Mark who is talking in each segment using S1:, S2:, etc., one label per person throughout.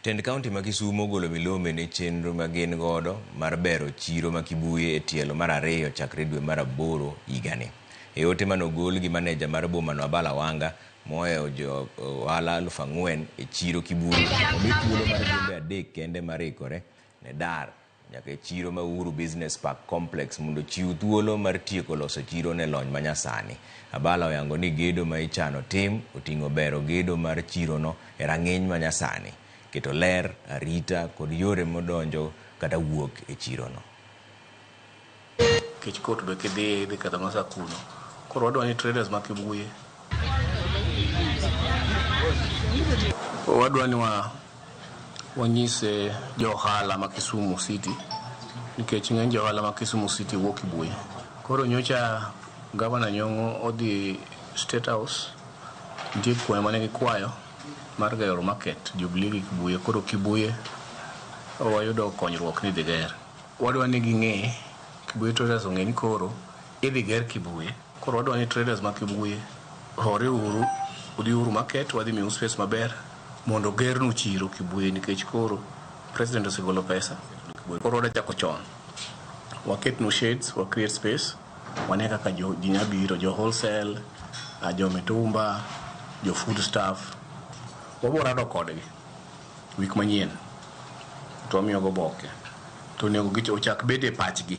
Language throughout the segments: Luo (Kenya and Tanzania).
S1: Tend kaunti ma Kisumu ogolo milome ne chenro ma gin godo mar bero chiro ma Kibuye e tielo mar ariyo chakre dwe mar aboro higani. E ote mane ogol gi maneja mar bomano Abala Wanga mohewo jo ohala 4,000 e chiro Kibuye omi thuolo mar jumbe adek kende mar ikore ne dar nyaka e chiro ma Uhuru Business Park Complex mondo ochiw thuolo mar tieko loso chiro ne lony manyasani. Abala oyango ni gedo ma ichano tim oting'o bero gedo mar chirono e rang'iny manyasani, keto ler, arita kod yore modonjo kata wuok e chirono.
S2: Nikech court be kidhiye idhi ketho masa kuno. Koro wadwa ni traders ma Kibuye wadwa ni wa wanyise jo ohala ma Kisumu City nikech ng'eny jo ohala ma Kisumu City wuok Kibuye. Koro nyocha Gavana Nyong'o odhi State House, nitie kwayo mane gikwayo mar gero market Jubilee gi Kibuye. Koro Kibuye wayudo konyruok ni idhi ger. Wadwa ni ging'e, Kibuye traders ong'e ni koro idhi ger Kibuye. Koro wadwa ni traders ma Kibuye hore uru, udhi uru market, wadhi miu space maber mondo gernu chiro Kibuye nikech koro president osegolo pesa. Koro wadwa chako chon. Waketnu shades, wa create space, wane kaka jo, ji nya biro, jo wholesale, jo mitumba, jo food stuff. Wabiro rado kodgi wik manyien to wamiyogo oboke to onego ochak bedo e pachgi.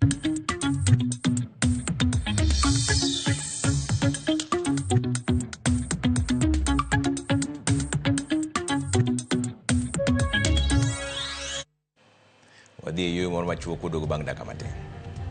S1: Wadhi e yueyo moro machuok waduogo bang' dakika matin.